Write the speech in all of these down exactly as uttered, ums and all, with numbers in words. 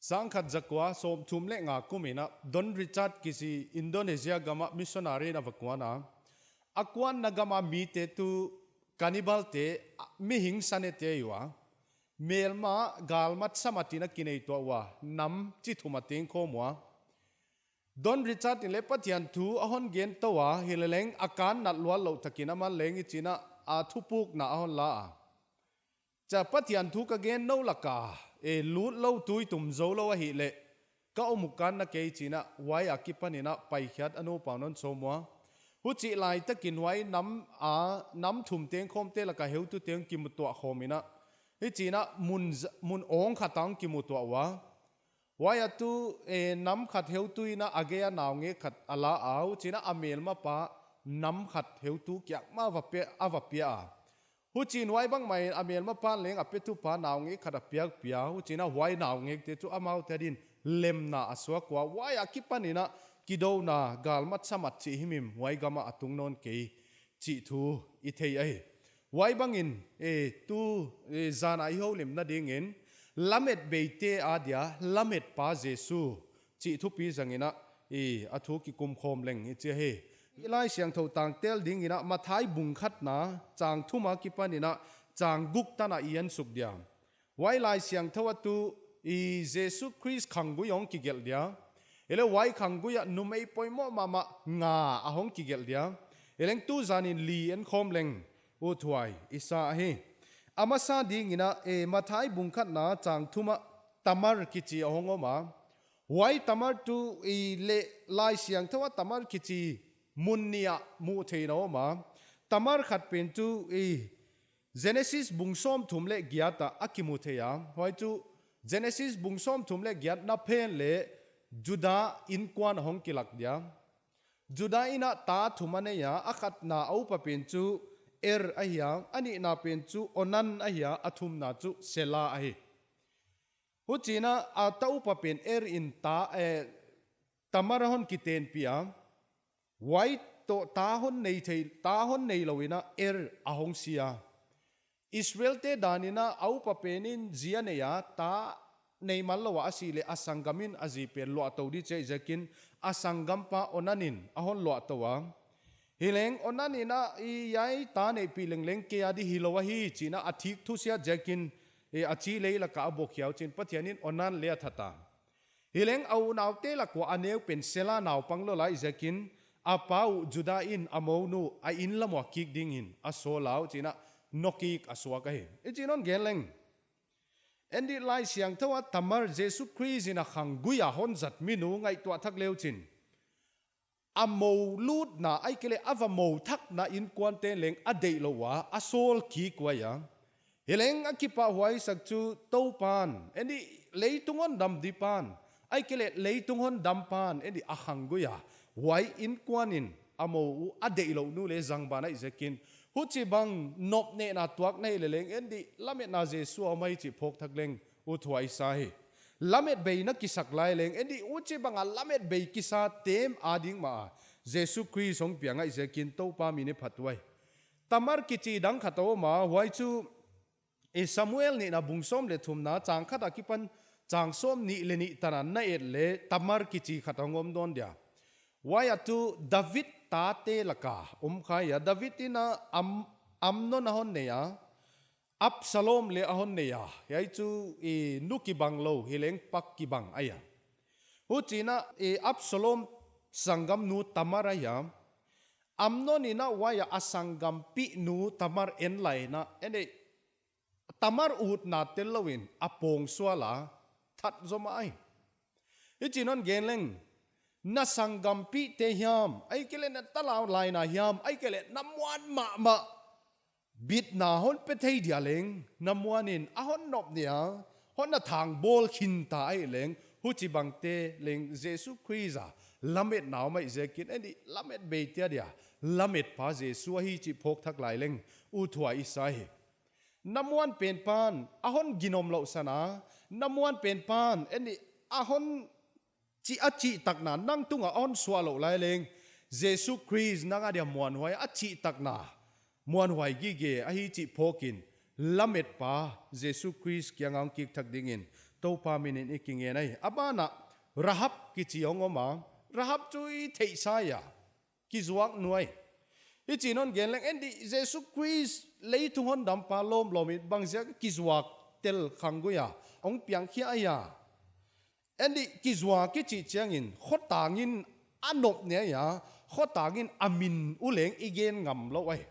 Sangkhat zakua sawmthum leh nga kum in ah Don Richard kichi Indonesia gam ah missionary in a va kuan a. A kuanna gam a mite tuh cannibal te, mihing sa nete ahi ua. Melma galmat samat in a kinei tuah ua, nam chi thum a tengkhawm ua. Don Richard in leh Pathian thu a hon gen tou a, hileleng a kan nat luat louh takin aman leng hichiin a thupukna a hon la a. Cha, Pathian thu ka gen nou laka, e, lut lou, tui tum zou lou ahihleh ka om uh kan na kei, chiin a huai akipanin a paikhiat a nupa un hon sawm ua. Huchih laitakin huai nam a, nam thum tengkhawmte laka heutute hong kimutuah khawm in a, hichiin a mun z-, mun awng khat ah hong kimutuah ua. Huai a tuh, e, nam khat heutu in a a gei a naungek khat a la a, huchiin a a melmapa nam khat heutu kiang mah va pe-, a va pia a. Huchiin huai bangmah in a melmapa'n leng a petupa naungek khat a piak pia, huchiin a huai naungekte tuh amaute adin lemna a suak ua, huai akipanin a kidouna galmat samat chih himhim huai gam ah a tung nawn kei chih thu i thei ahi. Huai bangin, e, tu, e, zan a i houlimna dingin, lamet beite adia lametpa Jesu chih thupi zangin a, e, a thu kikum khawm leng i chi hi. I Laisiangthou tangtel dingin a Matthai bung khatna chang thum akipanin a chang guk tan a i en suk dia. Huai Laisiangthou a tuh, i, Jesu Khrist khanggui hong kigelh dia. Hileh huai khanggui ah numei poimoh mahmah nga a hong kigelh dia. Hileng tu zanin li en khawm leng uthuai i sa hi. A masa dingin a, e, Matthai bung khatna chang thum ah Tamar kichi a hong om a. Huai Tamar tuh i leh Laisiangthou a Tamar kichi mun nih ah muh theihna om a. Tamar khat pen tuh i Genesis bung sawmthum leh giat ah a kimu thei a. Huai tuh Genesis bung sawmthum leh giat na phen leh Juda innkuan a hong kilak dia. Juda in a ta thum a nei a, a khatna a upa pen tuh Er ahi a, a nihna pen tuh Onan ahi a, a thumna tuh Sela ahi. Huchiin a, a ta upa pen Er in ta, e, Tamar a hon kitenpih a. Huai toh ta hon nei thei, ta hon neilou in a Er a hong si a. Israelte danin a a upa pen in zi a nei a, ta nei man lou a a sih leh a sanggam in a zi pen luah tou di chih ziakin a sanggampa Onan in a hon luah tou a. Hileng Onan in a, i, hiai ta neihpih lengleng kei a di hilou ahi chiin a a thik thusia ziakin, e, a chi lei laka a bawkkhiak chiin Pathian in Onan leh a that a. Hileng a unaute lak ua a neu pen Sela naupang lou lai ziakin a pa uh Juda in a mounu a inn lam ua kik dingin a sawl a, huchiin a nokik a suak ahi. Hichiin hon gen leng. En di, Laisiangthou a Tamar Jesu Khrist in a khanggui a hon zat minu ngaihtuah thak leu chin, a mou lutna, ahihkeileh a va mou thakna innkuante'n leng a deihlouh ua, a sawl kik uhi a. Hileng a kipahhuaisak tuh Toupa'n, en di, leitung hondam dipa'n, ahihkeileh leitung hondampan, en di, a khanggui a huai innkuan in a mou uh a deihlouh nu leh zang ban ahih ziakin, huchibang nopnehna tuak na hih leh leng, en di, lametna Jesu a om ahi chih phawk thak leng uthuai sa hi. Lamet bei na kisak lai leng, en di, huchibang a lamet bei kisa te'n a ding mah a Jesu Khrist hong piang ahih ziakin Toupa min i phat uhi. Tamar kichi dang khat a om a, huai tuh, e, Samuel nihna bung sawm leh thumna chang khat akipan chang sawmnih leh nih tan a na et leh Tamar kichi khat a hong om nawn dia. Huai a tuh David tate laka om kha a, David in a Am-, Amnon a hon nei a, Absalom leh a hon nei a, hiai tuh, i, nu kibang lou, hileng pa kibang ahi a. Huchiin a, i, Absalom sanggamnu Tamar ahi a. Amnon in a huai a a sanggampihnu Tamar en lai in a, en di, Tamar utna tel louin a pawng sual a, that zom ahi. Hichiin hon gen leng, na sanggampihte hiam, ahihkeileh na tala laina hiam, ahihkeileh na muan mahmah bitna hon pe thei dia leng, na muan in a hon nopneh a, hon na thangbawl khin ta ahih leng, huchibangte leng Jesu Khrist a lametna om ahih ziakin, en di, lamet beite adia lametpa Jesu ahi chih phawk thak lai leng uthuai i sa hi. Na muan pen pan a hon ginomlouhsan a, na muan pen pan, en di, a hon chi, a chihtakna nang tunga a hon suah louh lai leng, Jesu Khrist nang adia muanhuai, a chihtakna muanhuai gige ahi chih phawkin, lametpa Jesu Khrist kiang a hong kik thak dingin Toupa min in i kingen ahi. A ban ah Rahab kichi hong om a, Rahab chu i theihsa a, kizuak nu ahi. I chi non gen leng, en dih, Jesu Khrist leitung hondampa lawmlawm in bangziak kizuak tel khanggui a, hong piangkhia ahi a. En dih, kizuak i chih chiangin khotang in a nop nei ahi a, khotang in a min uh leng i gen ngam lou ahi.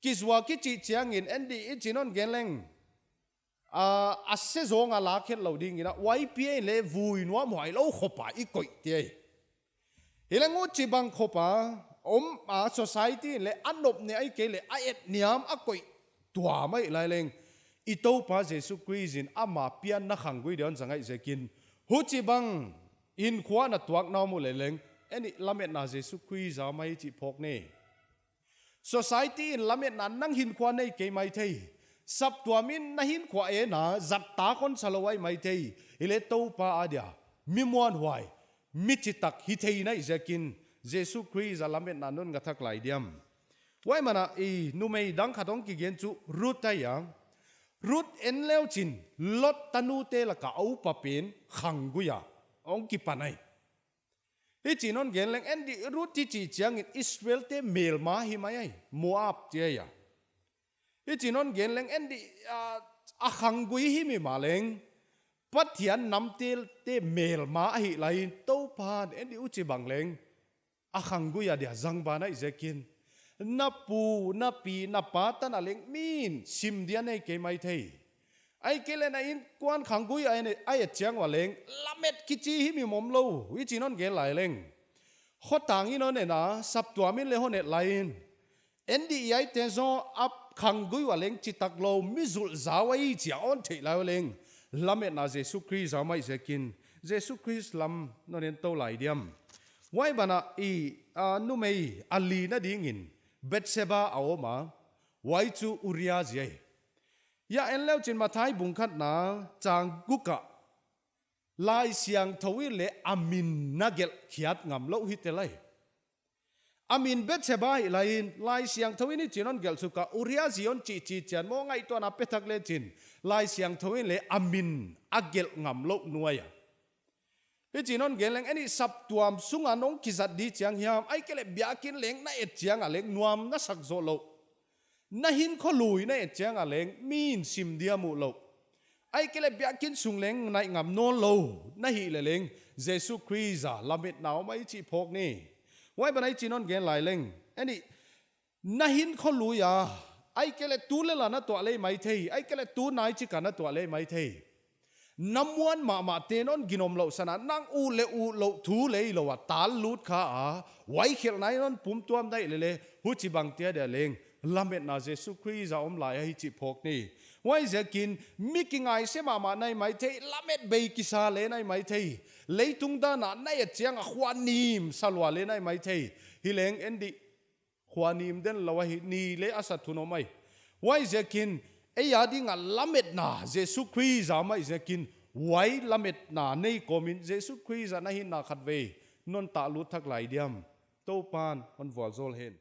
Kizuak i chih chiangin, en dih, i chi non gen leng, a, a se zawng a lak het lou ding in a, huai pi in leh vui nuam huai lou khop a i koih te ahi. Hileng huchibang khop a om a, society in leh a nop nei ahihkeileh a et niam a koih tuam ahih lai leng, i Toupa Jesu Khrist in ama pianna khanggui dia hon zang ahih ziakin, huchibang hinkhua na tuak na om uh leh leng, en dih, lametna Jesu Khrist a om ahi chih phawk ni. Society in lametna nang hinkhua nei kei maithei. Saptuam in na hinkhua en a, zat tak hon sa lou ahi maithei. Hileh Toupa a dia mi muanhuai, mi chitak hi theihna ahih ziakin, Jesu Khrist a lametna non ngah thak lai diam. Huai ban ah i numei dang khat hong kigen chu Ruth ahi a. Ruth en leu chin, Lot tanute lak a upa pen khanggui a hong kipan ahi. I chi non gen leng, en dih, Ruth i chih chiangin Israelte melma hi mai ahi, Moab te ahi a. I chi non gen leng, en dih, a, a khanggui hi mi mah leng, Pathian namte, te melma ahih lai in, Toupan, en dih, huchibang leng a khanggui a dia zang ban ahih ziakin, na pu, na pi, na pa tan a leng min sim dia nei kei maithei. Ahihkeileh na innkuan khanggui a, a et chiang ua leng, lamet kichi himhim om lou, i chi non gen lai leng, khotang in hon en a, saptuam in leh hon et lai in, en dih, hiaite zaw a khanggui ua leng chitak lou, mi zulh zau ahi chia hon theih lai ua leng, lametna Jesu Khrist a om ahih ziakin, Jesu Khrist lam non en tou lai diam. Huai ban ah i, a, numei a lina dingin Bathsheba a om a, huai chu Uria zi ahi. Hiai en leu chin Matthai bung khatna chang guk ah, Laisiangthou in leh a min na gelh khiat ngam lou hi tel ahi. A min Bathsheba ahih lai in, Laisiangthou in i chi non gelh suk a, Uria zi hon chih chih chiang maw, ngaihtuahna pe thak le chin, Laisiangthou in leh a min a gelh ngam lou nu ahi a. I chi non gen leng, en dih, saptuam sung a nong kizat di chiang hiam, ahihkeileh biakin leng na et chiang a leng nuam na sak zoh lou. Na hinkhua lui na et chiang a leng min sim dia mu lou. Ahihkeileh biakin sung leng naih ngam nawn lou na hih leh leng, Jesu Khrist a lametna om ahi chih phawk ni. Huai ban ah i chi non gen lai leng, en dih, na hinkhua lui a, ahihkeileh tu lel a na tuah lei maithei, ahihkeileh tu nai chik a na tuah lei maithei, na muan mahmah te'n hon ginom louhsan a, nang uh leh uh louh thu lei lou a tal lut kha a, huai khelhna in hon pumtuam na hih leh leh, huchibangte a dia leng lametna Jesu Khrist a om lai ahi chih phawk ni. Huaiziakin, mi kingaise mahmah na hi maithei, lamet bei kisa leh na hi maithei, leitung dan a na et chiang a khua nim sa lua leh na hi maithei, hileng en dih, khua nim den lou ahi, ni leh a sa thun om ahi. Huaiziakin, ei a ding a lametna Jesu Khrist a om ahih ziakin, huai lametna nei kawm in Jesu Khrist a na hinna khatvei non tah lut thak lai diam. Toupan hon vualzawl hen.